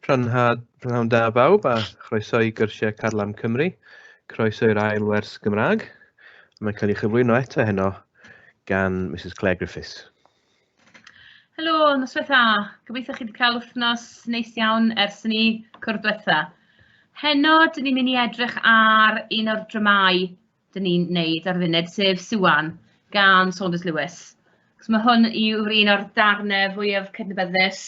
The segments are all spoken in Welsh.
Prynhawn, prynhawn da bawb a chroeso i gyrsiau Carlam Cymru. Croeso i'r ail wers Gymraeg. Mae'n cael ei chyflwyno eto heno gan Mrs Claire Griffiths. Helo, noswaith dda. Gobeithio chi wedi cael wythnos neis iawn ers ni cwrdd diwetha. Heno, dyn ni'n mynd i edrych ar un o'r dramâu dyn ni'n wneud ar y funud, sef Siwan gan Saunders Lewis. Cos mae hwn yw'r un o'r darnau fwyaf cydnabyddus.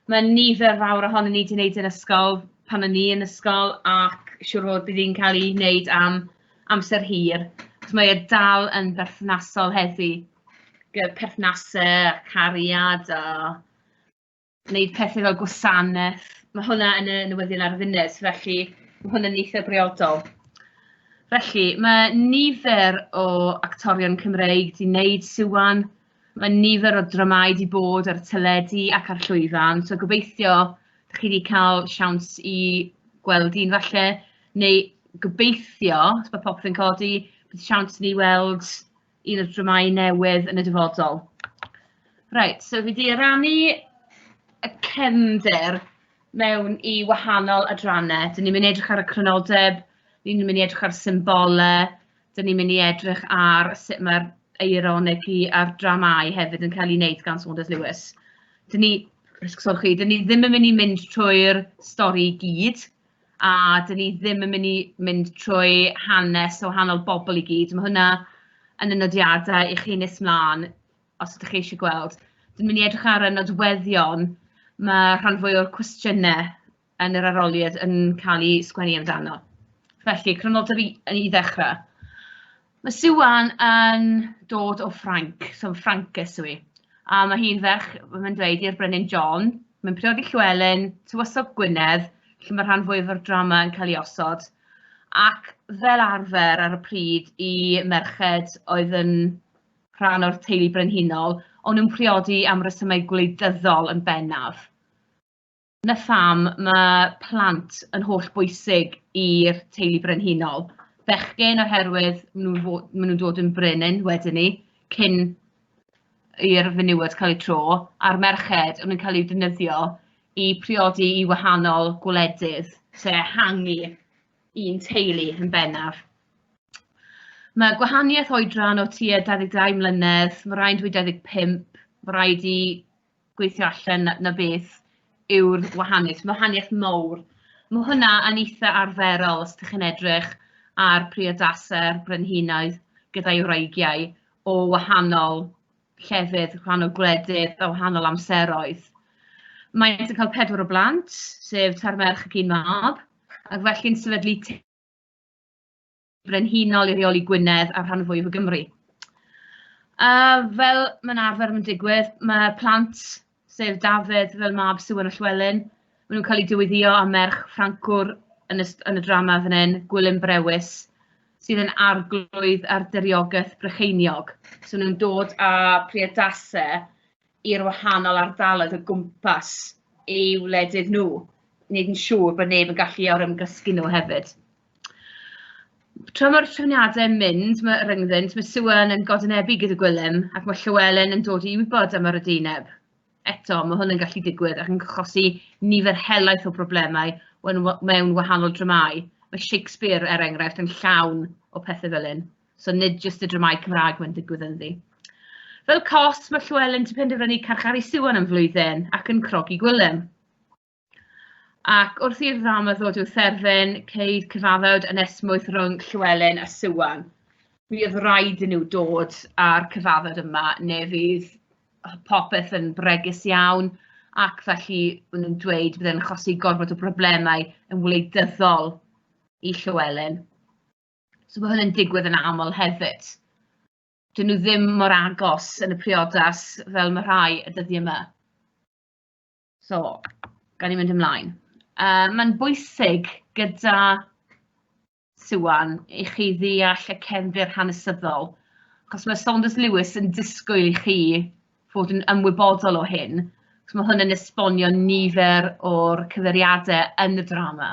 Mae nifer fawr ohono ni wedi wneud yn ysgol pan o'n ni yn ysgol ac siŵr fod bydd hi'n cael ei wneud am amser hir. Cos mae e dal yn berthnasol heddi. Gyda perthnasau a cariad a wneud pethau fel gwasanaeth. Mae hwnna yn y newyddion ar y funud, felly mae hwnna'n eitha briodol. Felly, mae nifer o actorion Cymreig 'di wneud Siwan. Mae nifer o dramâu 'di bod ar y teledu ac ar llwyfan, so gobeithio dach chi 'di cael siawns i gweld un falle, neu gobeithio, os mae popeth yn codi, bydd siawns i ni weld un o'r dramâu newydd yn y dyfodol. Reit, so fi 'di rannu y cefndir mewn i wahanol adrannau. Dyn ni'n mynd i edrych ar y crynodeb, ni'n mynd i edrych ar symbolau, dyn ni'n mynd i edrych ar sut mae'r eironegi a'r dramâu hefyd yn cael ei wneud gan Saunders Lewis. Dyn ni, sori chi, dyn ni ddim yn mynd i mynd trwy'r stori i gyd, a 'dyn ni ddim yn mynd i mynd trwy hanes o wahanol bobl i gyd. Mae hwnna yn y nodiadau i chi nes mlaen, os ydych chi eisiau gweld. Dwi'n mynd i edrych ar y nodweddion mae rhan fwy o'r cwestiynau yn yr arholiad yn cael eu sgwennu amdano. Felly, crynodeb i, i ddechrau. Mae Siwan yn dod o Ffrainc, so Ffrancus yw hi. A mae hi'n ferch, mae'n dweud, i'r Brenin John. Mae'n priodi Llywelyn, Tywysog Gwynedd, lle mae rhan fwyaf o'r drama yn cael ei osod. Ac fel arfer ar y pryd i merched oedd yn rhan o'r teulu brenhinol, o'n nhw'n priodi am resymau gwleidyddol yn bennaf. 'Na pham ma' plant yn hollbwysig i'r teulu brenhinol. Bechgyn oherwydd maen nhw'n fo- maen nhw'n dod yn brenin wedyn 'ny, cyn i'r fenywod cael eu tro, a'r merched, o'n nhw'n cael eu defnyddio i priodi i wahanol gwledydd, so ehangu un teulu yn bennaf. Mae gwahaniaeth oedran o tua 22 mlynedd, mae rhai'n dweud 25, mae rhaid i gweithio allan na na beth yw'r wahaniaeth. Mae wahaniaeth mawr. Mae hwnna yn eitha arferol os ydych chi'n edrych ar priodasau'r brenhinoedd gyda'i wreigiau o wahanol llefydd, wahanol gwledydd a wahanol amseroedd. Maent yn cael pedwar o blant, sef tair merch ac un mab, ac felly'n sefydlu brenhinol i reoli Gwynedd a'r rhan fwyaf o Gymru. A fel mae'n arfer yn digwydd, mae plant, sef Dafydd fel mab Siwan a Llywelyn, maen nhw'n cael eu dyweddïo â merch Ffrancwr yn y, yn y drama fan hyn, Gwilym Brewis, sydd yn arglwydd ar diriogaeth Brycheiniog. So nhw'n dod â priodasau i'r wahanol ardaloedd o gwmpas eu wledydd nhw. Wneud yn siŵr bod neb yn gallu orymgysgu nhw hefyd. Tra mae'r trefniadau'n mynd ma' rhyngddynt, mae Siwan yn godynebu gyda Gwilym ac mae Llywelyn yn dod i wybod am yr odineb. Eto, mae hwn yn gallu digwydd ac yn achosi nifer helaeth o broblemau mewn wahanol dramâu. Mae Shakespeare, er enghraifft, yn llawn o pethau fel hyn. So nid jyst y dramâu Cymraeg mae'n digwydd ynddi. Fel cos, mae Llywelyn 'di penderfynu carcharu Siwan am flwyddyn ac yn crogi Gwilym. Ac wrth i'r ddrama ddod i'w therfyn, ceid cyfaddawd anesmwyth rhwng Llywelyn a Siwan. Mi oedd rhaid i nhw dod â'r cyfaddawd yma, neu fydd popeth yn bregus iawn, ac felly maen nhw'n dweud bydd e'n achosi gormod o broblemau yn wleidyddol i Llywelyn. So mae hwn yn digwydd yn aml hefyd. Dyn nhw ddim mor agos yn y priodas fel mae rhai y dyddiau yma. So, gawn ni mynd ymlaen. Mae'n bwysig gyda Siwan i chi ddeall y cefndir hanesyddol, achos mae Saunders Lewis yn disgwyl i chi fod yn ymwybodol o hyn, achos mae hwn yn esbonio nifer o'r cyfeiriadau yn y drama.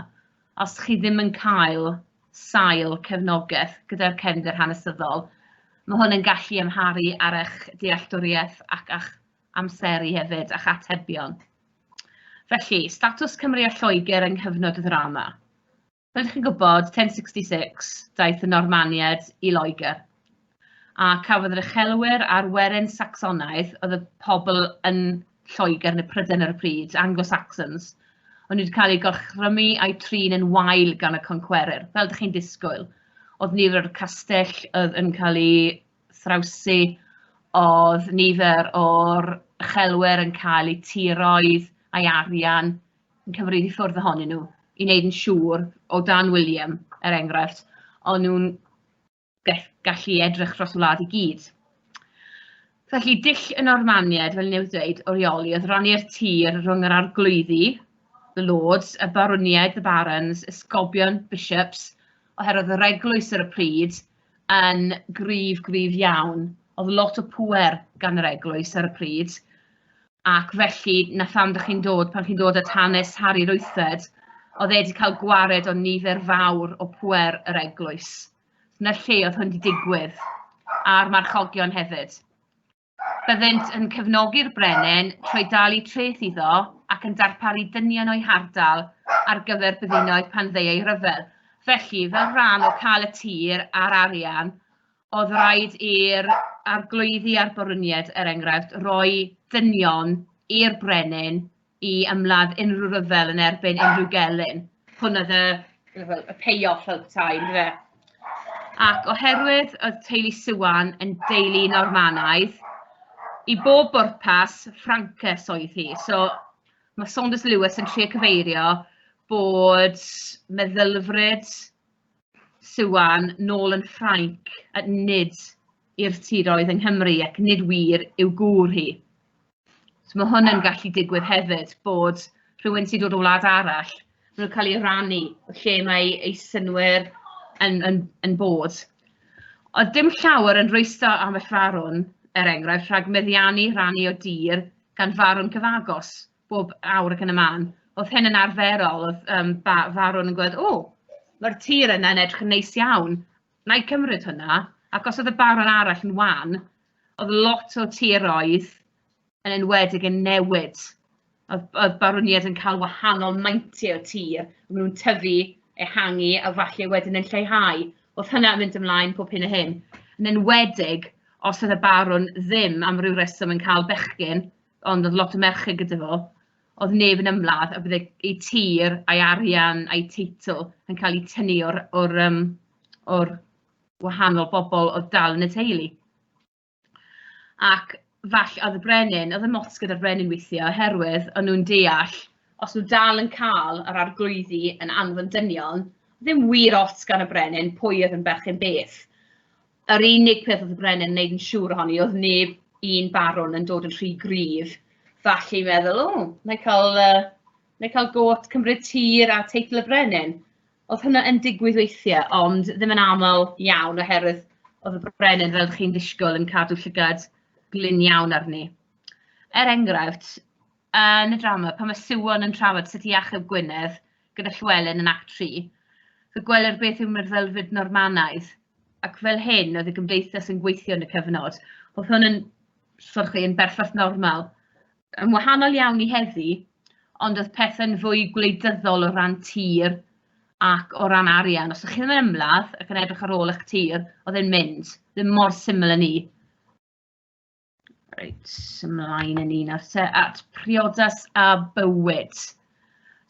Os chi ddim yn cael sail cefnogaeth gyda'r cefndir hanesyddol, mae hwn yn gallu amharu ar eich dealltwriaeth ac eich amseru hefyd a'ch atebion. Felly, statws Cymru a Lloegr yng nghyfnod y ddrama. Fel ydych chi'n gwybod, 1066 daeth y Normaniaid i Loegr, a cafodd yr uchelwyr a'r werin Sacsonaidd, oedd y pobl yn Lloegr neu Prydain ar y pryd, Anglo-Saxons, o'n nhw wedi cael eu gorchrymu a'u trin yn wael gan y concwerwyr, fel ydych chi'n disgwyl. Oedd nifer o'r castell oedd yn cael eu thrawsu, oedd nifer o'r uchelwyr yn cael eu tiroedd a'i arian yn cymryd i ffwrdd ohonyn nhw i wneud yn siŵr, o dan William, er enghraifft, o'n nhw'n gallu edrych dros y wlad i gyd. Felly, dull y Normaniaid, fel newydd dweud, o reoli, oedd rannu'r tir rhwng yr arglwyddi, the lords, y barwniaid, the barons, esgobion, bishops, oherwydd yr eglwys ar y pryd yn gryf, gryf iawn. Oedd lot o pŵer gan yr eglwys ar y pryd, ac felly 'na pham dach chi'n dod, pan chi'n dod at hanes Harri'r Wythfed, oedd e wedi cael gwared o nifer fawr o pŵer yr eglwys. Dyna'r lle oedd hwn wedi digwydd, a'r marchogion hefyd. Byddent yn cefnogi'r brenin trwy dalu treth iddo ac yn darparu dynion o'i hardal ar gyfer byddinoedd pan ddeuai rhyfel. Felly, fel rhan o cael y tir a'r arian, oedd rhaid i'r arglwyddi a'r barwniaid, er enghraifft, roi dynion i'r brenin i ymladd unrhyw ryfel yn erbyn unrhyw gelyn. Hwn oedd y, fel, y pay-off fel petai, yndyfe? Ac oherwydd oedd teulu Siwan yn deulu Normanaidd, i bob bwrpas, Ffrancus oedd hi. So mae Saunders Lewis yn trio cyfeirio bod meddylfryd Siwan nôl yn Ffrainc a nid i'r tiroedd yng Nghymru ac nid wir i'w gŵr hi. So mae hwn yn gallu digwydd hefyd, bod rhywun sy'n dod o wlad arall, maen nhw'n cael ei rannu o lle mae eu synnwyr yn, yn, yn bod. Oedd dim llawer yn rwystro ambell farwn, er enghraifft, rhag meddiannu rhannu o dir gan farwn cyfagos bob awr ac yn y man. Oedd hyn yn arferol, oedd um, ba farwn yn gweld, o, mae'r tir yna yn edrych yn neis iawn, na i cymryd hwnna. Ac os oedd y barwn arall yn wan, oedd lot o tiroedd yn enwedig yn newid. Oedd, oedd barwniaid yn cael wahanol meintiau o tir, maen nhw'n tyfu, ehangu a falle wedyn yn lleihau. Oedd hynna'n mynd ymlaen pob hyn a hyn. Yn enwedig os oedd y barwn ddim am ryw reswm yn cael bechgyn, ond oedd lot o merched gyda fo, oedd neb yn ymladd a bydde ei tir a'i arian a'i teitl yn cael ei tynnu o'r, or, um, or wahanol bobl oedd dal yn y teulu. Ac falle oedd y brenin, oedd y mots gyda'r brenin weithiau, oherwydd o'n nhw'n deall, os nhw dal yn cael yr arglwyddi yn anfon dynion, ddim wir ots gan y brenin pwy oedd yn berchen beth. Yr unig peth oedd y brenin yn wneud yn siŵr ohoni oedd neb un barwn yn dod yn rhy gryf. Falle i meddwl, o, na i cael, na i cael go at cymryd tir a teitl y brenin. Oedd hynna yn digwydd weithiau, ond ddim yn aml iawn oherwydd oedd y brenin, fel chi'n disgwyl, yn cadw llygad glin iawn arni. Er enghraifft, yn y drama, pan mae Siwan yn trafod sut i achub Gwynedd gyda Llywelyn yn Act 3, fe gwelir beth yw meddylfryd Normanaidd, ac fel hyn oedd y gymdeithas yn gweithio yn y cyfnod. Oedd hwn yn, sort chi, yn berffaith normal. Yn wahanol iawn i heddi, ond oedd pethau'n fwy gwleidyddol o ran tir ac o ran arian. Os ydych chi ddim yn ymladd ac yn edrych ar ôl eich tir, oedd e'n mynd. Ddim mor syml â ni. Reit, ymlaen yn un ar te at priodas a bywyd.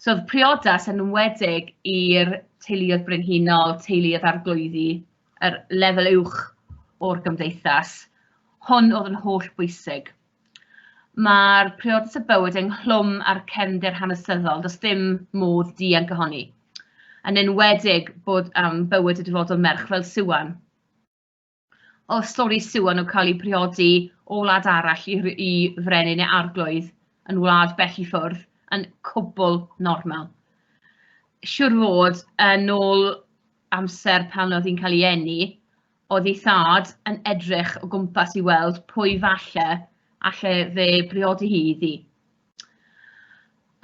So oedd priodas yn enwedig i'r teuluoedd brenhinol, teuluoedd arglwyddi, yr lefel uwch o'r gymdeithas. Hwn oedd yn holl bwysig. Mae'r priodas y bywyd ynghlwm â'r cefndir hanesyddol, does dim modd dianc ohoni. Yn enwedig bod am bywyd y dyfodol merch fel Siwan. O stori Siwan o cael ei priodi o wlad arall i, i frenin neu arglwydd yn wlad bell i ffwrdd yn cwbl normal. Siwr fod, yn ôl amser pan oedd hi'n cael ei eni, oedd ei thad yn edrych o gwmpas i weld pwy falle alle fe briodi hi iddi.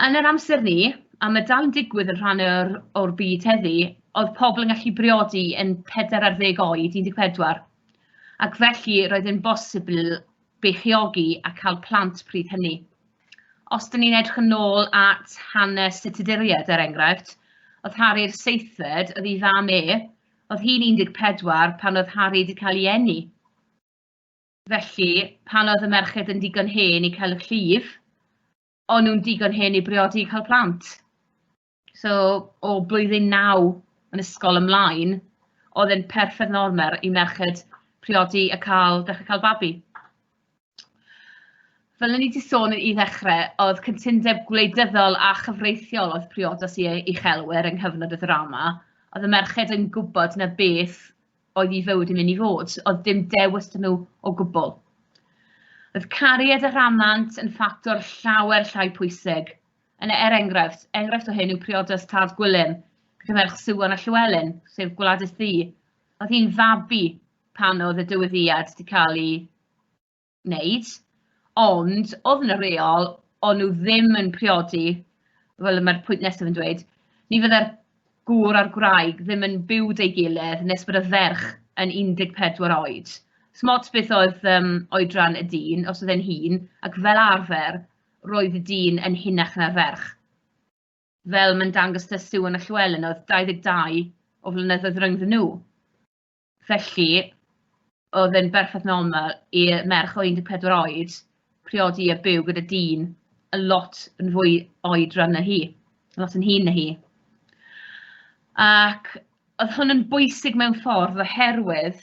Yn yr amser ni, a mae dal yn digwydd yn rhan o'r, o'r byd heddi, oedd pobl yn gallu briodi yn 40 oed, 14, ac felly roedd yn bosibl beichiogi a cael plant pryd hynny. Os dyn ni'n edrych yn ôl at hanes y Tuduriaid, er enghraifft, oedd Harri'r Seithfed, oedd ei fam e, oedd hi'n 14 pan oedd Harri wedi cael ei eni. Felly, pan oedd y merched yn digon hen i cael y llif, o'n nhw'n digon hen i briodi i cael plant. So, o blwyddyn 9 yn ysgol ymlaen, oedd e'n perffaith normal i merched priodi a cael, dechrau cael babi. Fel o'n i wedi sôn i ddechrau, oedd cytundeb gwleidyddol a chyfreithiol oedd priodas i uchelwyr yng nghyfnod y ddrama. Oedd y merched yn gwybod na beth oedd eu fywyd yn mynd i fod. Oedd dim dewis 'da nhw o gwbl. Oedd cariad a rhamant yn ffactor llawer llai pwysig. Yn, er enghraifft, enghraifft o hyn yw priodas tad Gwilym gyda merch Siwan a Llywelyn, sef Gwladys Ddu. Oedd hi'n fabi pan oedd y dyweddïad wedi cael ei wneud, ond oedd yna reol, o'n nhw ddim yn priodi, fel mae'r pwynt nesaf yn dweud, ni fydde'r gŵr a'r gwraig ddim yn byw 'da'i gilydd nes bod y ferch yn 14 oed. Smot beth oedd oedran y dyn, os oedd e'n hŷn, ac fel arfer, roedd y dyn yn hynach na'r ferch. Fel mae'n dangos 'da Siwan a Llywelyn, oedd 22 o flynyddoedd rhyngddyn nhw. Felly, oedd e'n berffaith normal i merch o 14 oed priodi a byw gyda dyn a lot yn fwy oedran na hi, lot yn hŷn na hi. Ac oedd hwn yn bwysig mewn ffordd oherwydd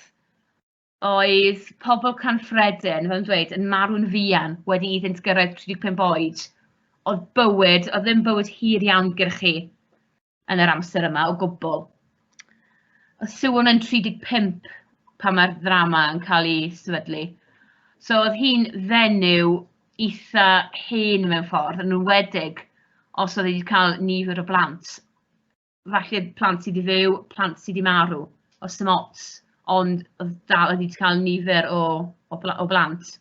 oedd pobl canffredin, fel yn dweud, yn marw'n fuan wedi iddynt gyrraedd 35 oed. Oedd bywyd, oedd ddim bywyd hir iawn gyda chi yn yr amser yma o gwbl. Oedd Siwan yn 35 pan mae'r ddrama yn cael ei sefydlu. So oedd hi'n fenyw eitha hen mewn ffordd, yn enwedig os oedd hi wedi cael nifer o blant. Falle plant sydd wedi fyw, plant sydd wedi marw, os dim ots, ond oedd dal oedd hi wedi cael nifer o blant.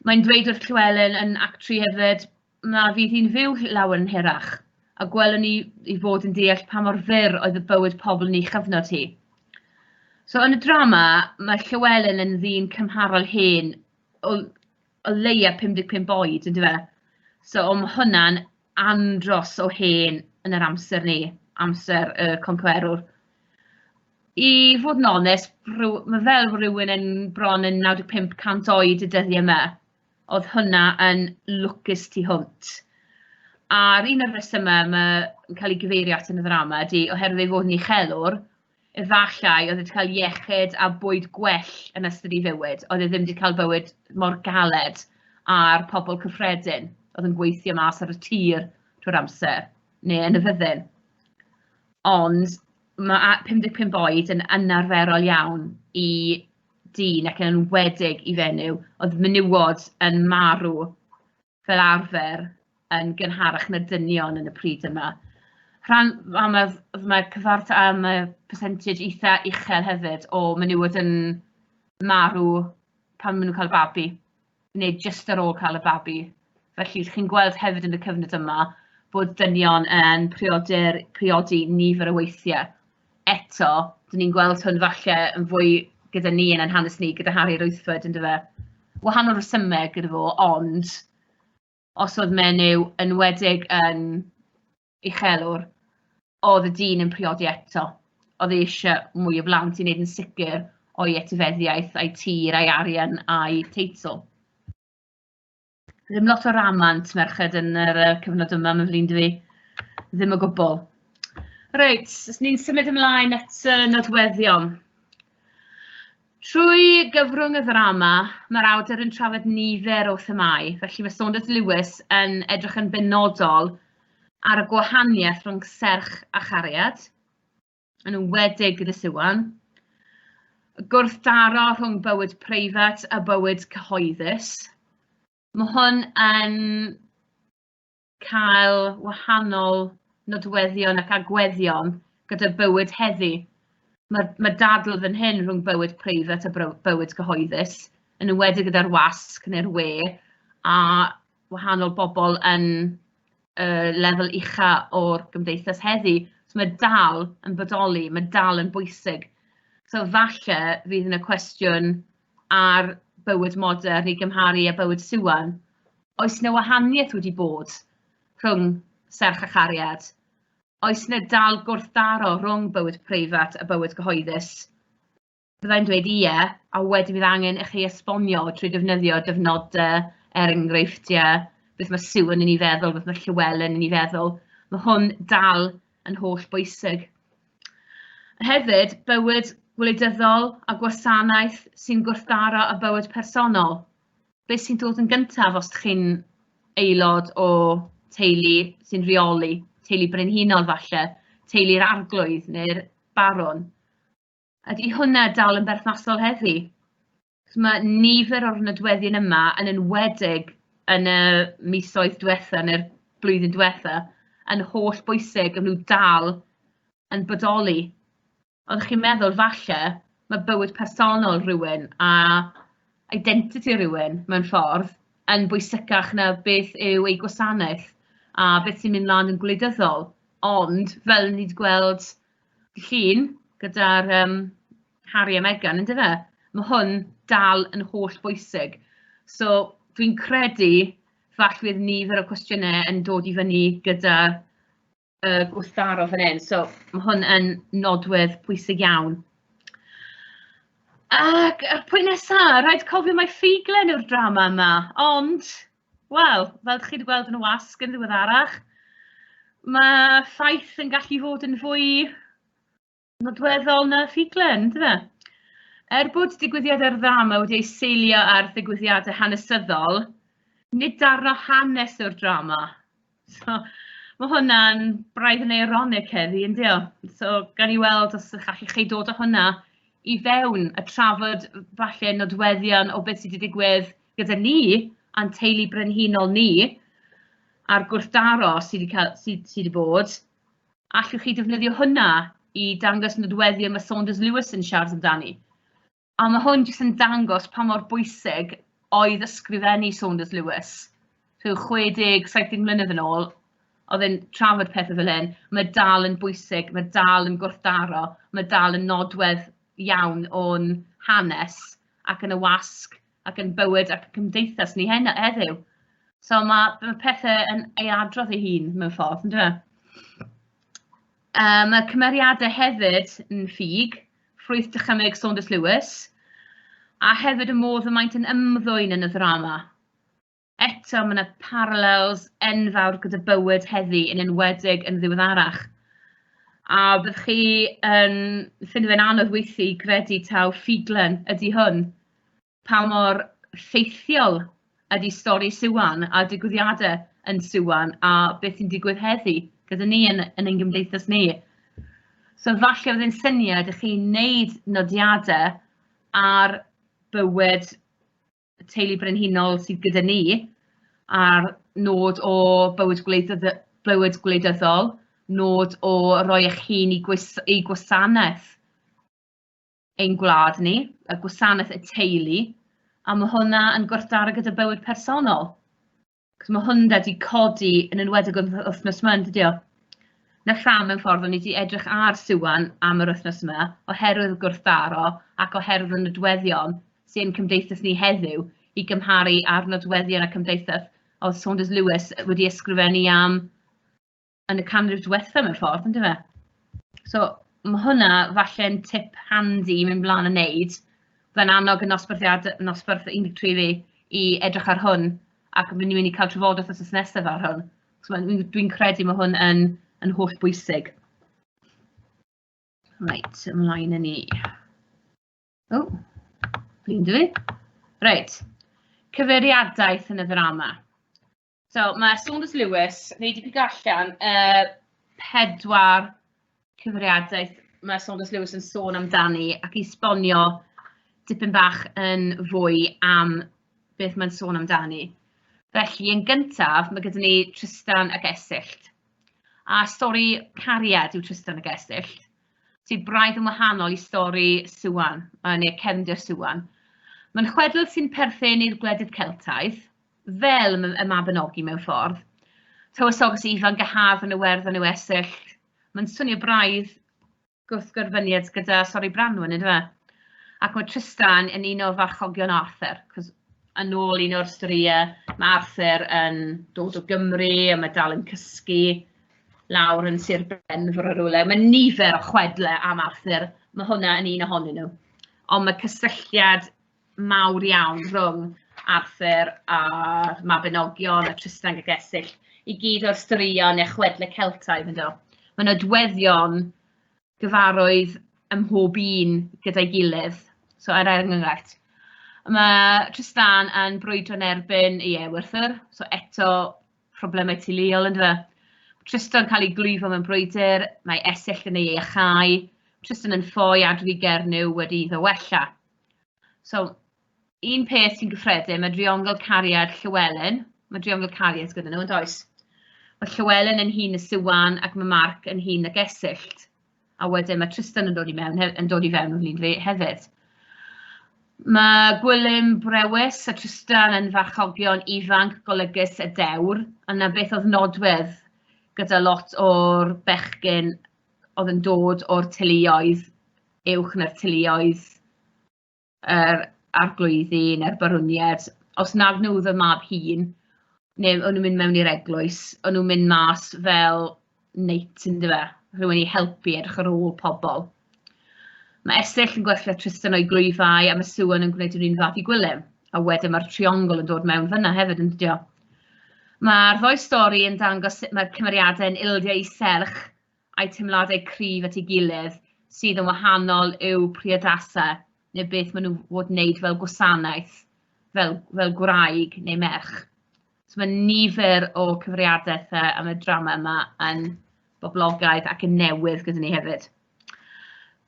Mae'n dweud wrth Llywelyn yn Act 3 hefyd, na fydd hi'n fyw lawer yn hirach, a gwelwn ni ei fod yn deall pa mor fyr oedd y bywyd pobl yn ei chyfnod hi. So yn y drama, mae Llywelyn yn ddyn cymharol hen, o leia 55 oed, yn dyfe? So mae hwnna'n andros o hen yn yr amser ni, amser y concwerwr. I fod yn onest, mae fel rhywun yn bron yn 95 100 oed y dyddiau yma. Oedd hwnna yn lwcus tu hwnt. A'r un o'r rhesymau mae'n cael ei gyfeirio at yn y ddrama ydy oherwydd ei fod yn uchelwr, efallai oedd wedi cael iechyd a bwyd gwell yn ystod ei fywyd. Oedd e ddim wedi cael bywyd mor galed â'r pobl cyffredin oedd yn gweithio mas ar y tir trwy'r amser, neu yn y fyddin. Ond mae 55 oed yn anarferol iawn i dyn ac yn enwedig i fenyw. Oedd menywod yn marw fel arfer yn gynharach na dynion yn y pryd yma. Rhan, a mae, mae cyfart, a mae percentage eitha uchel hefyd o menywod yn marw pan maen nhw'n cael babi, neu jyst ar ôl cael y babi. Felly chi'n gweld hefyd yn y cyfnod yma bod dynion yn priodi nifer o weithiau. Eto, dyn ni'n gweld hwn falle yn fwy gyda ni yn ein hanes ni, gyda Harri'r Wythfed, yn dyfe? Wahanol resymau gyda fo, ond os oedd menyw yn enwedig yn uchelwr, oedd y dyn yn priodi eto. Oedd e eisiau mwy o blant i wneud yn sicr o'i etifeddiaeth, a'i tir, a'i arian, a'i teitl. Ddim lot o ramant merched yn yr cyfnod yma, mae'n flin 'da fi. Ddim o gwbl. Reit, os ni'n symud ymlaen at y nodweddion. Trwy gyfrwng y ddrama, mae'r awdur yn trafod nifer o themâu, felly mae Saunders Lewis yn edrych yn benodol ar y gwahaniaeth rhwng serch a chariad, yn enwedig gyda Siwan, y gwrthdaro rhwng bywyd preifat a bywyd cyhoeddus. Mae hwn yn cael wahanol nodweddion ac agweddion gyda bywyd heddi. Mae dadl fan hyn rhwng bywyd preifat a bywyd cyhoeddus, yn enwedig gyda'r wasg neu'r we, a wahanol bobl yn y lefel ucha o'r gymdeithas heddi. So mae dal yn bodoli, mae dal yn bwysig. So falle fydd yna cwestiwn ar bywyd modern i gymharu â bywyd Siwan. Oes 'na wahaniaeth wedi bod rhwng Serch a Chariad? Oes 'na dal gwrthdaro rhwng bywyd preifat a bywyd cyhoeddus? Byddai'n dweud ie, a wedyn bydd angen i chi esbonio trwy defnyddio dyfynodau, er enghreifftiau, beth mae Siwan yn ei feddwl, beth mae Llywelyn yn ei feddwl. Mae hwn dal yn holl bwysig. Hefyd, bywyd gwleidyddol a gwasanaeth sy'n gwrthdaro â bywyd personol. Beth sy'n dod yn gyntaf os chi'n aelod o teulu sy'n rheoli, teulu brenhinol falle, teulu'r arglwydd neu'r barwn? Ydy hwnna dal yn berthnasol heddi? So mae nifer o'r nodweddion yma, yn enwedig yn y misoedd diwetha neu'r blwyddyn diwetha, yn holl bwysig, a nhw dal yn bodoli. Oeddech chi'n meddwl falle mae bywyd personol rhywun a identity rhywun mewn ffordd yn bwysicach na beth yw ei gwasanaeth a beth sy'n mynd mlaen yn gwleidyddol. Ond fel ni wedi gweld llun gyda'r Harry a Meghan, yndyfe? Mae hwn dal yn holl bwysig. So dwi'n credu falle bydd nifer o cwestiynau yn dod i fyny gyda gwrthdaro fan hyn. So mae hwn yn nodwedd pwysig iawn. Ac y pwynt nesaf, rhaid cofio mai ffuglen yw'r drama yma, ond, wel, fel chi wedi gweld yn y wasg yn ddiweddarach, mae ffaith yn gallu fod yn fwy nodweddol na ffuglen, yndyfe? Er bod digwyddiadau'r ddrama wedi eu seilio ar ddigwyddiadau hanesyddol, nid darn o hanes yw'r drama. So, mae hwnna'n braidd yn ironic heddi, yn dio? So, gan i weld os ydych allwch chi dod â hwnna i fewn a trafod falle nodweddion o beth sydd wedi digwydd gyda ni a'n teulu brenhinol ni a'r gwrthdaro sydd wedi, cael, sydd, sydd wedi bod. Allwch chi defnyddio hwnna i dangos nodweddion mae Saunders Lewis yn siarad amdani? A mae hwn jyst yn dangos pa mor bwysig oedd ysgrifennu Saunders Lewis. Rhyw 60, 70 mlynedd yn ôl, oedd e'n trafod pethau fel hyn. Mae dal yn bwysig, mae dal yn gwrthdaro, mae dal yn nodwedd iawn o'n hanes ac yn y wasg ac yn bywyd ac yn cymdeithas ni heddiw. So mae pethau yn ei adrodd ei hun mewn ffordd, yn dyfe? Mae cymeriadau hefyd yn ffug, ffrwyth dychymyg Saunders Lewis, a hefyd y modd y maent yn ymddwyn yn y ddrama. Eto, mae yna parallels enfawr gyda bywyd heddi, yn enwedig yn ddiweddarach. A byddwch chi yn ffindo fe'n anodd weithiau i gredu taw ffuglen ydy hwn. Pa mor ffeithiol ydy stori Siwan a digwyddiadau yn Siwan a beth sy'n digwydd heddi gyda ni yn ein gymdeithas ni. So falle fydd e'n syniad i chi wneud nodiadau ar bywyd y teulu brenhinol sydd gyda ni, a'r nod o bywyd gwleidyddol, nod o roi eich hun i gwasanaeth ein gwlad ni, y gwasanaeth y teulu, a mae hwnna yn gwrthdaro gyda bywyd personol. Cos mae hwnna wedi codi yn enwedig yn wythnos yma, yn dydi o? Na pham mewn ffordd o'n i wedi edrych ar Siwan am yr wythnos yma, oherwydd y gwrthdaro ac oherwydd y nodweddion sy'n cymdeithas ni heddiw i gymharu â'r nodweddion a cymdeithas oedd Saunders Lewis wedi ysgrifennu am yn y canrif diwetha mewn ffordd, yn dyfe? So mae hwnna falle'n tip handi i mynd mlaen a wneud. Byddai'n annog y nosbarth 13 fi i edrych ar hwn, ac ni'n mynd i cael trafodaeth wythnos nesaf ar hwn. So dwi'n credu mae hwn yn holl bwysig. Reit, ymlaen â ni. O, flin dwi. Reit, cyfeiriadaeth yn y ddrama. So mae Saunders Lewis, ni wedi pigo allan 4 cyfeiriadaeth mae Saunders Lewis yn sôn amdani ac i esbonio dipyn bach yn fwy am beth mae'n sôn amdani. Felly, yn gyntaf, mae gyda ni Tristan ac Esyllt. A stori cariad yw Tristan ac Esyllt, sydd braidd yn wahanol i stori Siwan, neu cefndir Siwan. Mae'n chwedl sy'n perthyn i'r gwledydd Celtaidd, fel y Mabinogi mewn ffordd. Tywysoges ifanc a haf yn Iwerddon yw Esyllt. Mae'n swnio braidd gwrthgyferbyniad gyda stori Branwen, yndyfe? Ac mae Tristan yn un o farchogion Arthur, cos Yn ôl un o'r storïau, mae Arthur yn dod o Gymru a mae dal yn cysgu lawr yn Sir Benfro o rywle. Mae nifer o chwedlau am Arthur, mae hwnna yn un ohonyn nhw. Ond mae cysylltiad mawr iawn rhwng Arthur a'r Mabinogion a Tristan ac Esyllt, i gyd o'r straeon neu chwedlau Celtaidd, ynddo. Mae nodweddion gyfarwydd ym mhob un gyda'i gilydd. So, er enghraifft, mae Tristan yn brwydro yn erbyn ei ewythr, so eto problemau teuluol, yndyfe. Tristan cael ei glwyfo mewn brwydr, mae Esyllt yn ei iachau, Tristan yn ffoi adre i Gernyw wedi iddo wella. So, un peth sy'n gyffredin, mae driongl cariad Llywelyn, mae driongl cariad gyda nhw, yn does? Mae Llywelyn yn hŷn na Siwan ac mae Mark yn hŷn nag Esyllt. A wedyn mae Tristan yn dod i mewn, yn dod i fewn o'r un hefyd. Mae Gwilym Brewis a Tristan yn farchogion ifanc, golygus a dewr. A 'na beth oedd nodwedd gyda lot o'r bechgyn oedd yn dod o'r teuluoedd uwch na'r teuluoedd yr arglwyddi neu'r barwniaid. Os nag nhw oedd y mab hŷn, neu o'n nhw'n mynd mewn i'r eglwys, o'n nhw'n mynd mas fel knight yndyfe, rhywun i helpu edrych ar ôl pobl. Mae Esyllt yn gwella Tristan o'i glwyfau a mae Siwan yn gwneud yr un fath i Gwilym. A wedyn mae'r triongl yn dod mewn fan'na hefyd, yn dydi o? Mae'r ddou stori yn dangos sut mae'r cymeriadau yn ildio eu serch a'u teimladau cryf at ei gilydd, sydd yn wahanol i'w priodasau neu beth maen nhw fod wneud fel gwasanaeth, fel, fel gwraig neu merch. So mae nifer o cyfrifiadau am y drama yma yn boblogaidd ac yn newydd gyda ni hefyd.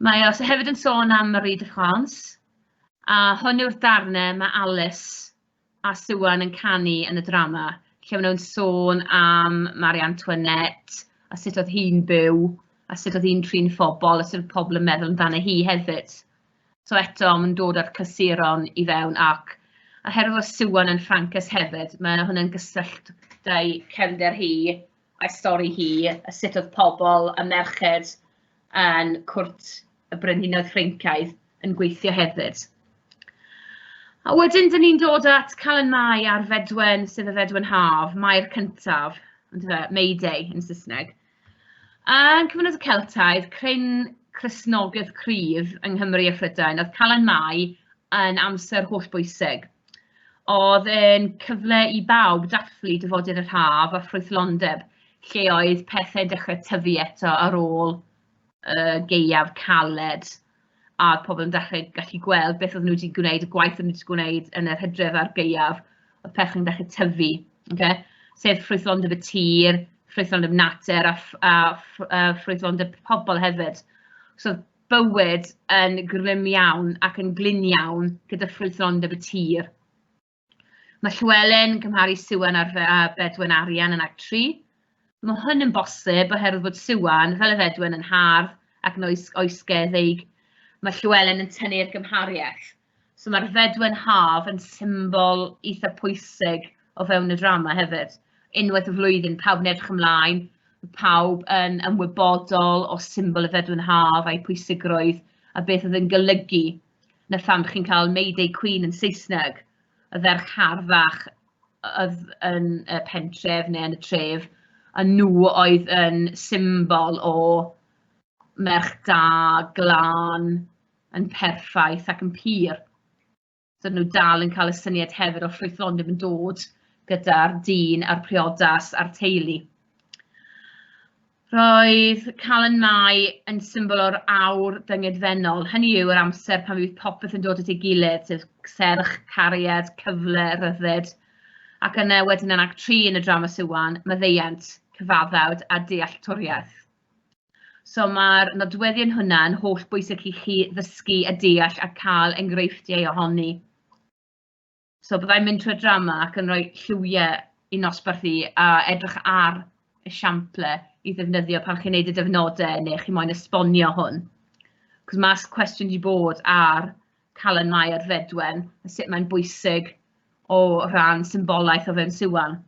Mae o hefyd yn sôn am Marie de France, a hwn yw'r darnau mae Alice a Siwan yn canu yn y drama, lle maen nhw'n sôn am Marie Antoinette a sut oedd hi'n byw, a sut oedd hi'n trin phobl, a sut oedd pobl yn meddwl amdano hi hefyd. So eto, mae'n dod â'r clasuron i fewn ac oherwydd oedd Siwan yn Ffrancus hefyd, mae hwnna'n gysylltu 'da'i cefnder hi a'i stori hi, a sut oedd pobl a merched yn cwrt y brenhinoedd Ffrancaidd yn gweithio hefyd. A wedyn, dyn ni'n dod at Calan Mai a'r Fedwen, sef y Fedwen Haf, Mai'r cyntaf, yndyfe, May Day yn Saesneg. Yn cyfnod y Celtaidd, cryn Cristnogaeth cryf yng Nghymru a Phrydain, oedd Calan Mai yn amser hollbwysig. Oedd e'n cyfle i bawb dathlu dyfodiad yr haf a ffrwythlondeb, lle oedd pethau'n dechrau tyfu eto ar ôl y gaeaf caled, a oedd pobl yn dechrau gallu gweld beth oedden nhw wedi gwneud, y gwaith oedden nhw wedi gwneud yn yr hydref a'r gaeaf, oedd pethau'n dechrau tyfu. Ocê? Sef ffrwythlondeb y tir, ffrwythlondeb natur a a a ffrwythlondeb pobl hefyd. So oedd bywyd yn grim iawn ac yn glin iawn gyda ffrwythlondeb y tir. Mae Llywelyn yn cymharu Siwan â'r â Bedwen Arian yn Act 3. Mae hwn yn bosib oherwydd bod Siwan, fel y Fedwen, yn hardd ac yn oes oesgeddig. Mae Llywelyn yn tynnu'r gymhariaeth. So mae'r Fedwen Haf yn symbol eitha pwysig o fewn y drama hefyd. Unwaith y flwyddyn, pawb yn edrych ymlaen, pawb yn ymwybodol o symbol y Fedwen Haf a'i pwysigrwydd a beth oedd yn golygu. 'Na pham chi'n cael Mayday Queen yn Saesneg, y ferch hardd fach oedd yn y pentref neu yn y tref, a nhw oedd yn symbol o merch da, glân, yn perffaith ac yn pur. So nhw dal yn cael y syniad hefyd o ffrwythlondeb yn dod gyda'r dyn a'r priodas a'r teulu. Roedd Calan Mai yn symbol o'r awr dyngedfennol, hynny yw yr amser pan fydd popeth yn dod at ei gilydd, sef serch, cariad, cyfle, rhyddid. Ac yna wedyn yn Act 3 yn y drama Siwan, maddeuant, cyfaddawd a dealltwriaeth. So mae'r nodweddion hwnna yn holl bwysig i chi ddysgu a deall a cael enghreifftiau ohoni. So byddai'n mynd trwy'r drama ac yn rhoi lliwiau i nosbarth i a edrych ar esiamplau i ddefnyddio pan chi'n wneud y dyfynodau neu chi moyn esbonio hwn. Cos mae cwestiwn 'di bod ar Calan Mai a'r Fedwen a sut mae'n bwysig o ran symbolaeth o fewn Siwan.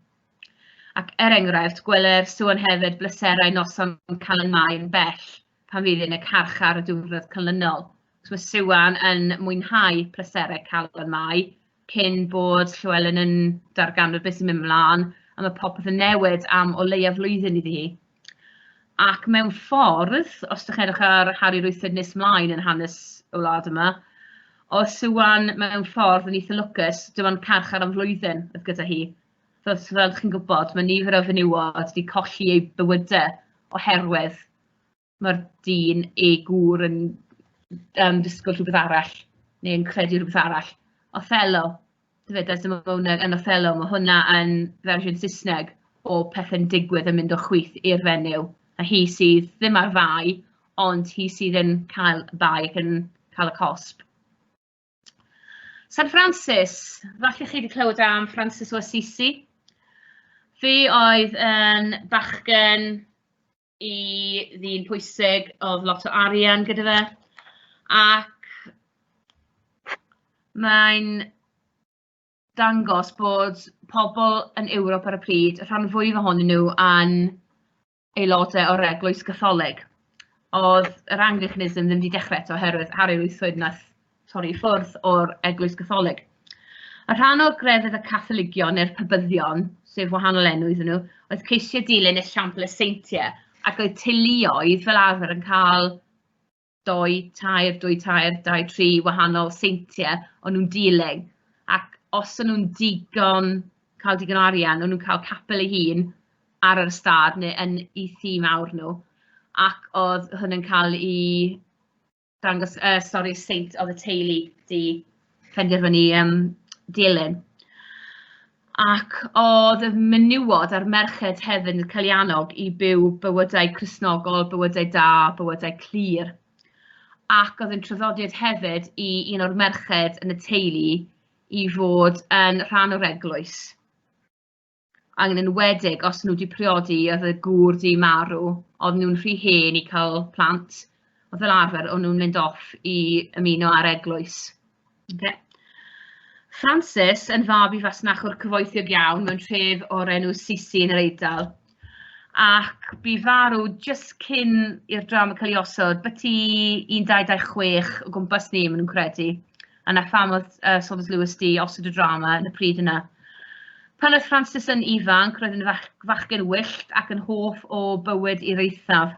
Ac er enghraifft, gweler Siwan hefyd bleserau noson Calan Mai yn bell pan fydd yn y carchar y diwrnod canlynol. So mae Siwan yn mwynhau pleserau Calan Mai. cyn bod Llywelyn yn darganfod beth sy'n mynd mlaen, a mae popeth yn newid am o leia flwyddyn iddi hi. Ac mewn ffordd, os ydych chi'n edrych ar Harri'r Wythfed nes mlaen yn hanes y wlad yma, oedd Siwan mewn ffordd yn eitha lwcus, dim ond carchar am flwyddyn oedd gyda hi. Fel, fel chi'n gwybod, mae nifer o fenywod wedi colli eu bywydau oherwydd mae'r dyn ei gŵr yn disgwyl rhywbeth arall neu yn credu rhywbeth arall. Othello, dyfe, Desdemona yn Othello, mae hwnna yn fersiwn Saesneg o pethau'n digwydd yn mynd o chwith i'r fenyw. A hi sydd ddim ar fai, ond hi sydd yn cael y bai ac yn cael y cosb. San Francis, falle chi wedi clywed am Francis o Assisi. Fe oedd yn bachgen i ddyn pwysig, oedd lot o arian gyda fe, ac mae'n dangos bod pobl yn Ewrop ar y pryd, y rhan fwyaf ohonyn nhw yn aelodau o'r Eglwys Gatholig. Oedd yr Anglicanism ddim wedi dechrau eto oherwydd Harri'r Wythfed wnaeth torri i ffwrdd o'r Eglwys Gatholig. A rhan o'r grefydd y Catholigion neu'r Pabyddion, sef wahanol enw iddyn nhw, oedd ceisio dilyn esiampl y seintiau, ac oedd teuluoedd fel arfer yn cael dou, tair, dwy, tair, dau, tri wahanol seintiau o'n nhw'n dilyn. Ac os o'n nhw'n digon, cael digon o arian, o'n nhw'n cael capel eu hun ar yr ystâd neu yn eu thŷ mawr nhw. Ac oedd hwn yn cael ei dangos stori saint oedd y teulu 'di penderfynu dilyn. Ac oedd y menywod a'r merched hefyd yn cael ei annog i byw bywydau Cristnogol, bywydau da, bywydau clir. Ac oedd yn traddodiad hefyd i un o'r merched yn y teulu i fod yn rhan o'r eglwys. Ac yn enwedig os nhw wedi priodi, oedd y gŵr 'di marw, oedd nhw'n rhy hen i cael plant, oedd fel arfer o'n nhw'n mynd off i ymuno â'r eglwys. Okay. Francis yn fab i fasnachwr cyfoethiog iawn mewn tref o'r enw Sisi yn yr Eidal. Ac bu farw jyst cyn i'r drama cael ei osod, byti 1226 o gwmpas ni, maen nhw'n credu. A 'na pham oedd Saunders Lewis 'di osod y drama yn y pryd yna. Pan oedd Francis yn ifanc, roedd yn fachgen wyllt ac yn hoff o bywyd i'r eithaf.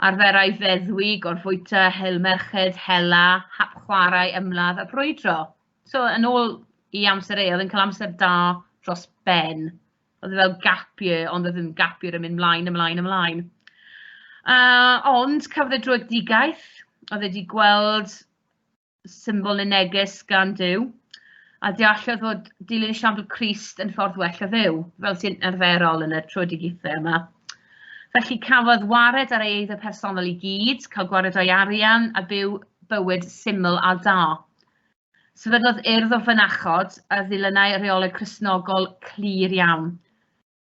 Arferai feddwi, gorfwyta, hel merched, hela, hapchwarae, ymladd a brwydro. So, yn ôl i amser e, oedd e'n cael amser da dros ben. Oedd e fel gap year, ond oedd ddim gap year yn mynd mlaen, ymlaen, ymlaen. Ond cafodd e dröedigaeth, oedd e wedi gweld symbol neu neges gan Duw, a deallodd fod dilyn esiampl Crist yn ffordd well o fyw, fel sy'n arferol yn y tröedigaethau yma. Felly cafodd wared ar ei eiddo personol i gyd, cael gwared o'i arian a byw bywyd syml a da. Sefydlodd urdd o fynachod a ddilynai reolau Cristnogol clir iawn.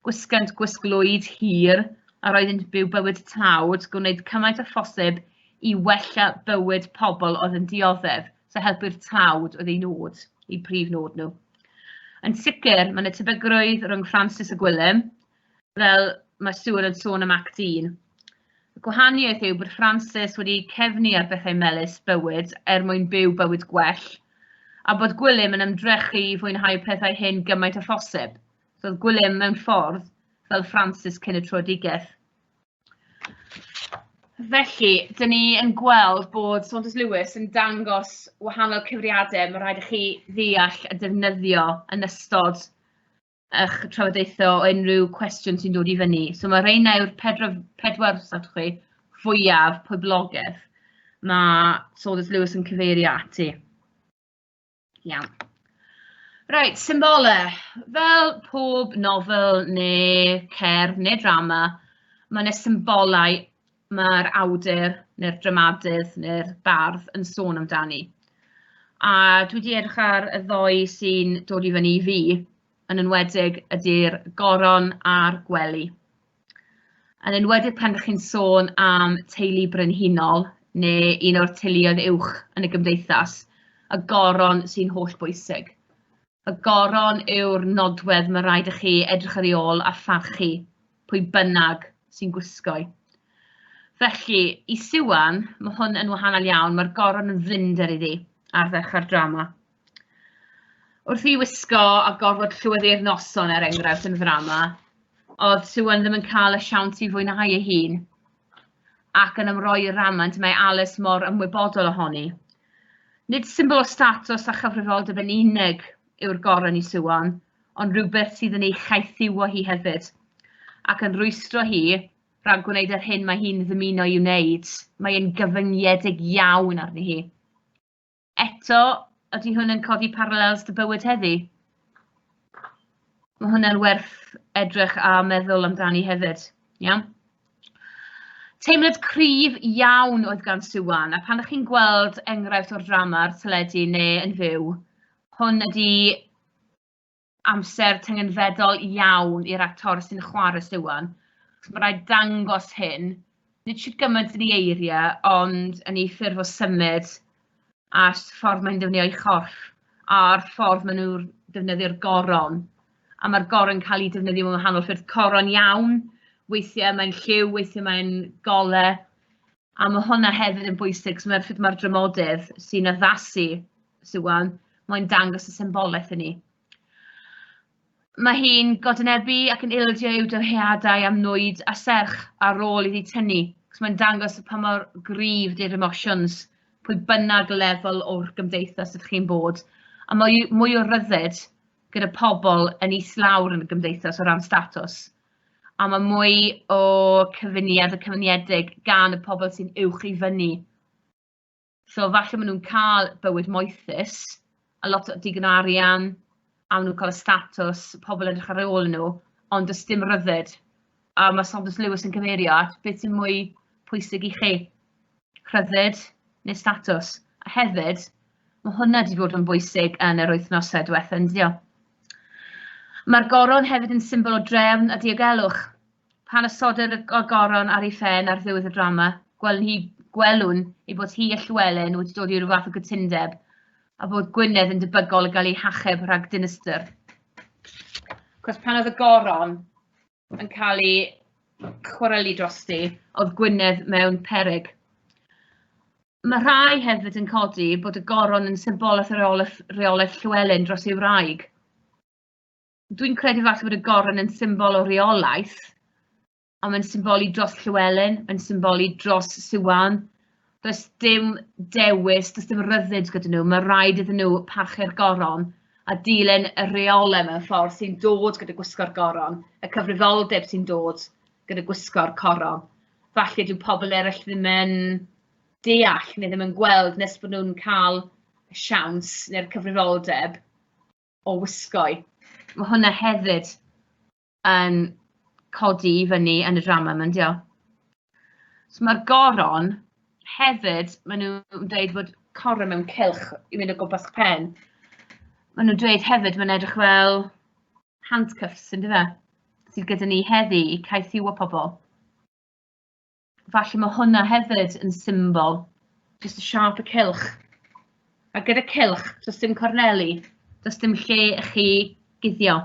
Gwisgent gwisg lwyd hir a roeddynt byw bywyd tlawd, gwneud cymaint â phosib i wella bywyd pobl oedd yn dioddef, so helpu'r tlawd oedd eu nod, eu prif nod nhw. Yn sicr, mae yna tebygrwydd rhwng Francis a Gwilym, fel mae Stuart yn sôn am Act 1. Y gwahaniaeth yw bod Francis wedi cefnu ar bethau melys bywyd er mwyn byw bywyd gwell, a bod Gwilym yn ymdrechu i fwynhau pethau hyn gymaint â phosib. So oedd Gwilym mewn ffordd fel Francis cyn y tröedigaeth. Felly, dyn ni yn gweld bod Saunders Lewis yn dangos wahanol cyfrifiadau mae rhaid i chi ddeall a defnyddio yn ystod eich trafodaethau o unrhyw cwestiwn sy'n dod i fyny. So mae rheina yw'r pedwar, pedwar chi, fwyaf poblogaidd mae Saunders Lewis yn cyfeirio ati. Iawn. Reit, symbolau. Fel pob nofel neu cerdd neu drama, mae yna symbolau mae'r awdur neu'r dramadydd neu'r bardd yn sôn amdani. A dwi wedi edrych ar y ddou sy'n dod i fyny i fi, yn enwedig ydy'r goron a'r gwely. Yn enwedig pan ydych chi'n sôn am teulu brenhinol neu un o'r teuluoedd uwch yn y gymdeithas, y goron sy'n holl bwysig. Y goron yw'r nodwedd mae rhaid i chi edrych ar ei ôl a pharchu pwy bynnag sy'n gwisgo i. Felly, i Siwan, mae hwn yn wahanol iawn, mae'r goron yn flinder iddi ar ddechrau'r drama. Wrth i wisgo a gorfod llywyddu'r noson, er enghraifft, yn y ddrama, oedd Siwan ddim yn cael y siawns i fwynhau ei hun ac yn ymroi i'r ramant mae Alice mor ymwybodol ohoni. Nid symbol o statws a chyfrifoldeb yn unig yw'r goron i Siwan, ond rhywbeth sydd yn ei chaethiwo hi hefyd ac yn rwystro hi rhag gwneud yr hyn mae hi'n ddymuno i'w wneud. Mae'n gyfyngiedig iawn arni hi. Eto, ydy hwn yn codi parallels dy bywyd heddi? Mae hwnna'n werth edrych a meddwl amdani hefyd, iawn? Teimlad cryf iawn oedd gan Siwan, a pan ydych chi'n gweld enghraifft o'r drama ar teledu neu yn fyw, hwn ydy amser tyngedfennol iawn i'r actor sy'n chwarae Siwan. Mae rhaid dangos hyn, nid shwt gymaint yn ei eiriau, ond yn ei ffurf o symud a'r ffordd mae'n defnyddio ei chorff a'r ffordd maen nhw'n defnyddio'r goron. A mae'r goron cael ei defnyddio mewn wahanol ffyrdd. Coron iawn, weithiau mae'n lliw, weithiau mae'n golau. A mae hwnna hefyd yn bwysig, so mae'r ffordd mae'r dramodydd sy'n addasu Siwan, mae'n dangos y symbolaeth i ni. Mae hi'n godynebu ac yn ildio i'w dyheadau am nwyd a serch ar ôl iddi tynnu. Cos mae'n dangos pa mor gryf 'di'r emotions, pwy bynnag lefel o'r gymdeithas ydych chi'n bod. A mwy, mwy o ryddid gyda pobl yn islawr yn y gymdeithas o ran statws. A mae mwy o cyfuniad a cyfuniedig gan y pobl sy'n uwch i fyny. So falle maen nhw'n cael bywyd moethus, a lot o digon o arian, a maen nhw'n cael y statws, pobl yn edrych ar ôl nhw, ond does dim rhyddid. A mae Saunders Lewis yn cyfeirio at beth sy'n mwy pwysig i chi, rhyddid neu statws. A hefyd, mae hwnna wedi bod yn bwysig yn yr wythnosau diwetha, yn dydi o? Mae'r goron hefyd yn symbol o drefn a diogelwch. Pan osodir y goron ar ei phen ar ddiwedd y drama, gwelwn, hi, gwelwn ei bod hi a Llywelyn wedi dod i ryw fath o gytundeb a bod Gwynedd yn debygol o gael ei hachub rhag dinistr. Cos pan oedd y goron yn cael ei chwarelu drosti, oedd Gwynedd mewn peryg. Mae rhai hefyd yn codi bod y goron yn symbolaeth o reolaeth, reolaeth Llywelyn dros ei wraig. Dwi'n credu falle bod y goron yn symbol o reolaeth, ond mae'n symboli dros Llywelyn, mae'n symboli dros Siwan. Does dim dewis, does dim rhyddid gyda nhw. Mae rhaid iddyn nhw parchu'r goron a dilyn y reolau mewn ffordd sy'n dod gyda gwisgo'r goron, y cyfrifoldeb sy'n dod gyda gwisgo'r coron. Falle dyw pobl eraill ddim yn deall neu ddim yn gweld nes bod nhw'n cael y siawns neu'r cyfrifoldeb o wisgoi. Mae hwnna hefyd yn codi i fyny yn y drama yma, yndio? So mae'r goron hefyd, maen nhw'n dweud bod coron mewn cylch i mynd o gwmpas pen. Maen nhw'n dweud hefyd, mae'n edrych fel handcuffs, yn fe? Sydd gyda ni heddi i caethiwo pobl. Falle mae hwnna hefyd yn symbol, jyst y siâp y cylch. A gyda cylch, does dim corneli, does dim lle i chi guddio.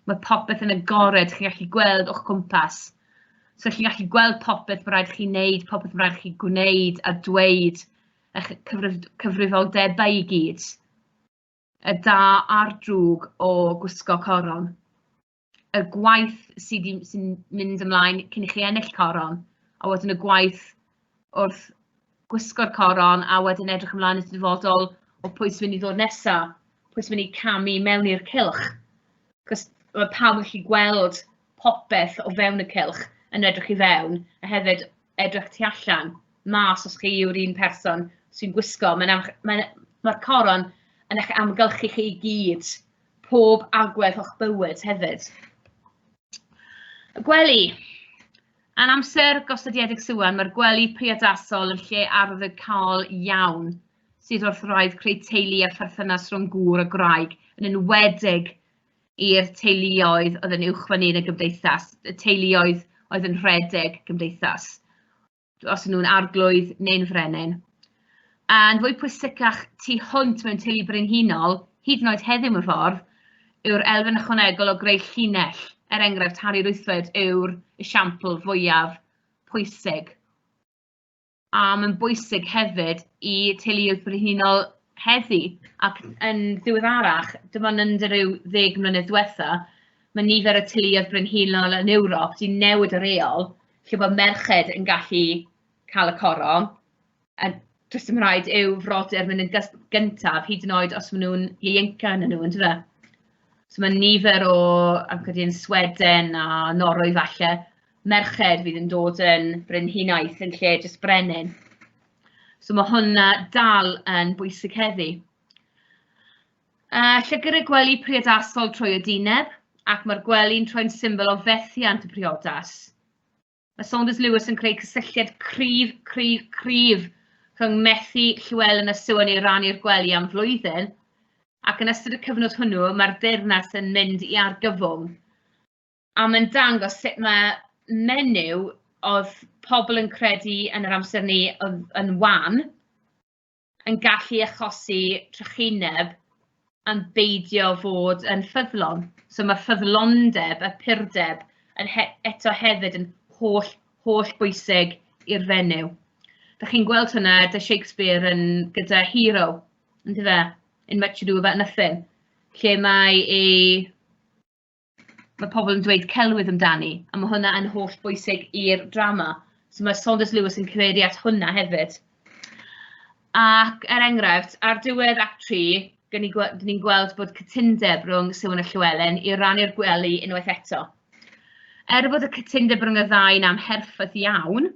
Mae popeth yn agored, chi'n gallu gweld o'ch cwmpas. So chi'n gallu gweld popeth mae rhaid chi wneud, popeth mae rhaid chi gwneud a dweud, eich cyfrif, cyfrifoldebau i gyd. Y da a'r drwg o gwisgo coron. Y gwaith sydd sy mynd ymlaen cyn i chi ennill coron, a wedyn y gwaith wrth gwisgo'r coron a wedyn edrych ymlaen at y dyfodol o pwy sy'n mynd i ddod nesaf, pwy sy'n mynd i camu mewn i'r cylch. Cos mae pawb yn gallu gweld popeth o fewn y cylch yn edrych i fewn, a hefyd edrych tu allan, mas os chi yw'r un person sy'n gwisgo. Mae'n mae, mae'r coron yn eich amgylchu chi i gyd, pob agwedd o'ch bywyd hefyd. Y gwely. Yn amser gosodiedig Siwan, mae'r gwely priodasol yn lle arwyddocaol iawn sydd wrth wraidd creu teulu a pherthynas rhwng gŵr a gwraig, yn enwedig i'r teuluoedd oedd yn uwch fyny yn y gymdeithas, y teuluoedd oedd yn rhedeg gymdeithas, os nhw'n arglwydd neu'n frenin. A'n fwy pwysicach tu hwnt mewn teulu brenhinol, hyd yn oed heddiw mewn ffordd, yw'r elfen ychwanegol o greu llinell. Er enghraifft, Harri'r Wythfed yw'r esiampl fwyaf pwysig. A mae'n bwysig hefyd i teuluoedd brenhinol heddi, ac yn ddiweddarach, dim ond yn ryw 10 mlynedd diwetha, mae nifer y teuluoedd brenhinol yn Ewrop 'di newid y reol, lle bod merched yn gallu cael y coron, a does dim rhaid i'w frodyr mynd yn gyntaf, hyd yn oed os maen nhw'n ieuenca na nhw, yndyfe? So mae nifer o, am credu yn Sweden a Norwy falle, merched fydd yn dod yn brenhinaeth yn lle jyst brenin. So mae hwnna dal yn bwysig heddi. Llygr y gwely priodasol trwy odineb, ac mae'r gwely'n troi'n symbol o fethiant y priodas. Mae Saunders Lewis yn creu cysylltiad cryf, cryf, cryf rhwng methu Llywelyn a Siwan i rannu'r gwely am flwyddyn, ac yn ystod y cyfnod hwnnw mae'r deyrnas yn mynd i argyfwng. A mae'n dangos sut mae menyw oedd pobl yn credu yn yr amser 'ny oedd yn wan, yn gallu achosi trychineb yn beidio fod yn ffyddlon. So mae ffyddlondeb a purdeb yn eto hefyd yn holl, holl bwysig i'r fenyw. Dach chi'n gweld hwnna 'da Shakespeare yn gyda Hero, yndyfe? In Much Ado About Nothing, lle mae ei... mae pobl yn dweud celwydd amdani, a mae hwnna yn holl bwysig i'r drama. So mae Saunders Lewis yn cyfeirio at hwnna hefyd. Ac er enghraifft, ar diwedd Act 3, ni'n gweld bod cytundeb rhwng Siwan a Llywelyn i rannu'r gwely unwaith eto. Er bod y cytundeb rhwng y ddau yn amherffaith iawn,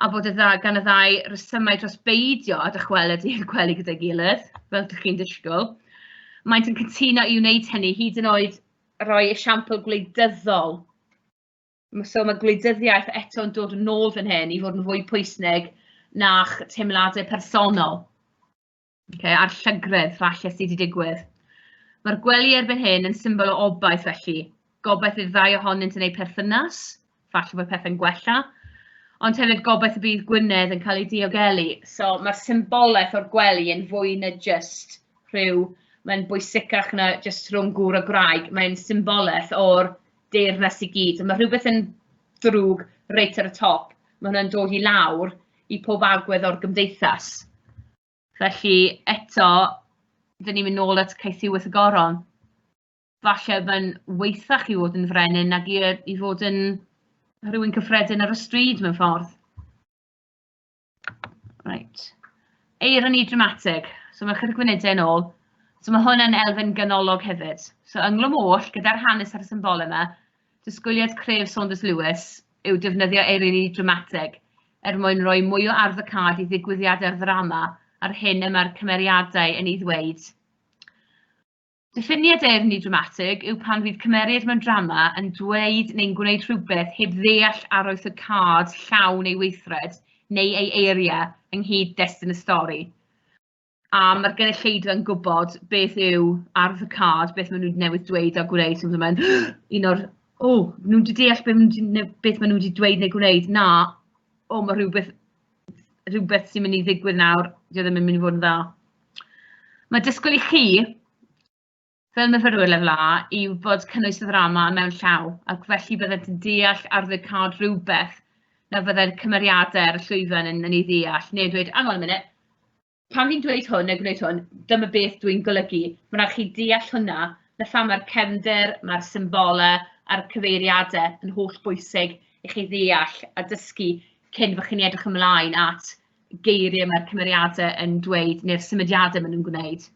a bod y dda, gan y ddau resymau dros beidio â dychwelyd i'r gwely gyda'i gilydd, fel dych chi'n disgwyl, maent yn cytuno i wneud hynny hyd yn oed rhoi esiampl gwleidyddol. So mae gwleidyddiaeth eto'n dod yn ôl fan hyn i fod yn fwy pwysig na'ch teimladau personol. Okay, a'r llygredd falle sydd wedi digwydd. Mae'r gwely erbyn hyn yn symbol o obaith felly. Gobaith i'r ddau ohonynt yn eu perthynas, falle bod pethau'n gwella, ond hefyd gobaith y bydd Gwynedd yn cael ei diogelu. So mae'r symbolaeth o'r gwely yn fwy na jyst rhyw, mae'n bwysicach na jyst rhwng gŵr a gwraig, mae'n symbolaeth o'r deyrnas i gyd. Mae rhywbeth yn ddrwg reit ar y top, mae hwnna'n dod i lawr i pob agwedd o'r gymdeithas. Felly eto, dyn ni'n mynd nôl at caethiweth y goron. Falle mae'n weithach i fod yn frenin nag i fod yn rhywun cyffredin ar y stryd mewn ffordd. Right. Eironi dramatig. So mae chydig funudau yn ôl. So mae hwn yn elfen ganolog hefyd. So ynglwm oll, gyda'r hanes a'r symbolau yma, disgwyliad cref Saunders Lewis yw defnyddio eironi dramatig er mwyn rhoi mwy o arwyddocâd i ddigwyddiadau'r ddrama a'r hyn y mae'r cymeriadau yn ei ddweud. Diffiniad eironi dramatig yw pan fydd cymeriad mewn drama yn dweud neu'n gwneud rhywbeth heb ddeall arwyddocâd llawn ei weithred neu ei eiriau yng nghyd-destun y stori. A mae'r gynulleidfa yn gwybod beth yw arwyddocâd, beth maen nhw wedi newydd dweud a gwneud. So mae'n un o'r, o, nhw wedi deall beth maen nhw beth maen nhw wedi dweud neu gwneud. Na, o, mae rhywbeth sy'n mynd i ddigwydd nawr, dio ddim yn mynd i fod yn dda. Mae disgwyl i chi, fel myfyrwyr lefel A, i wybod cynnwys y ddrama mewn llaw, ac felly byddent yn deall arwyddocâd rhywbeth na fyddai'r cymeriadau ar y llwyfan yn ei ddeall, neu dweud, hang on a minute, pan fi'n dweud hwn neu gwneud hwn, dyma beth dwi'n golygu. Mae'n rhaid chi deall hwnna, na pham mae'r cefndir, mae'r symbolau a'r cyfeiriadau yn holl bwysig i chi ddeall a dysgu cyn fod chi'n edrych ymlaen at geiriau mae'r cymeriadau yn dweud neu'r symudiadau maen nhw'n gwneud.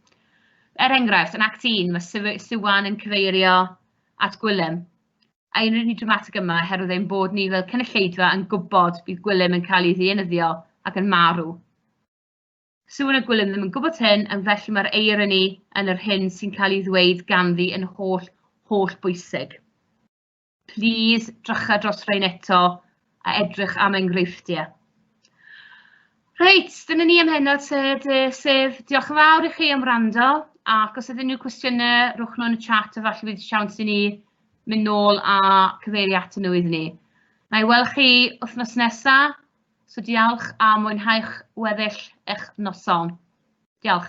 Er enghraifft, yn Act 1, mae Siwan yn cyfeirio at Gwilym. A un o'r dramatig yma, oherwydd ein bod ni fel cynulleidfa yn gwybod bydd Gwilym yn cael ei ddienyddio ac yn marw. Siwan a Gwilym ddim yn gwybod hyn, yn felly mae'r eironi yn yr hyn sy'n cael ei ddweud ganddi yn holl, holl bwysig. Please, drycha dros rhain eto a edrych am enghreifftiau. Reit, dyna ni am heno sef diolch yn fawr i chi am wrando, ac os ydyn nhw cwestiynau, rhowch nhw yn y chat a falle bydd siawns i ni mynd nôl a cyfeirio atyn nhw iddyn ni. Na i weld chi wythnos nesaf, so diolch a mwynhau'ch weddill eich noson. Diolch.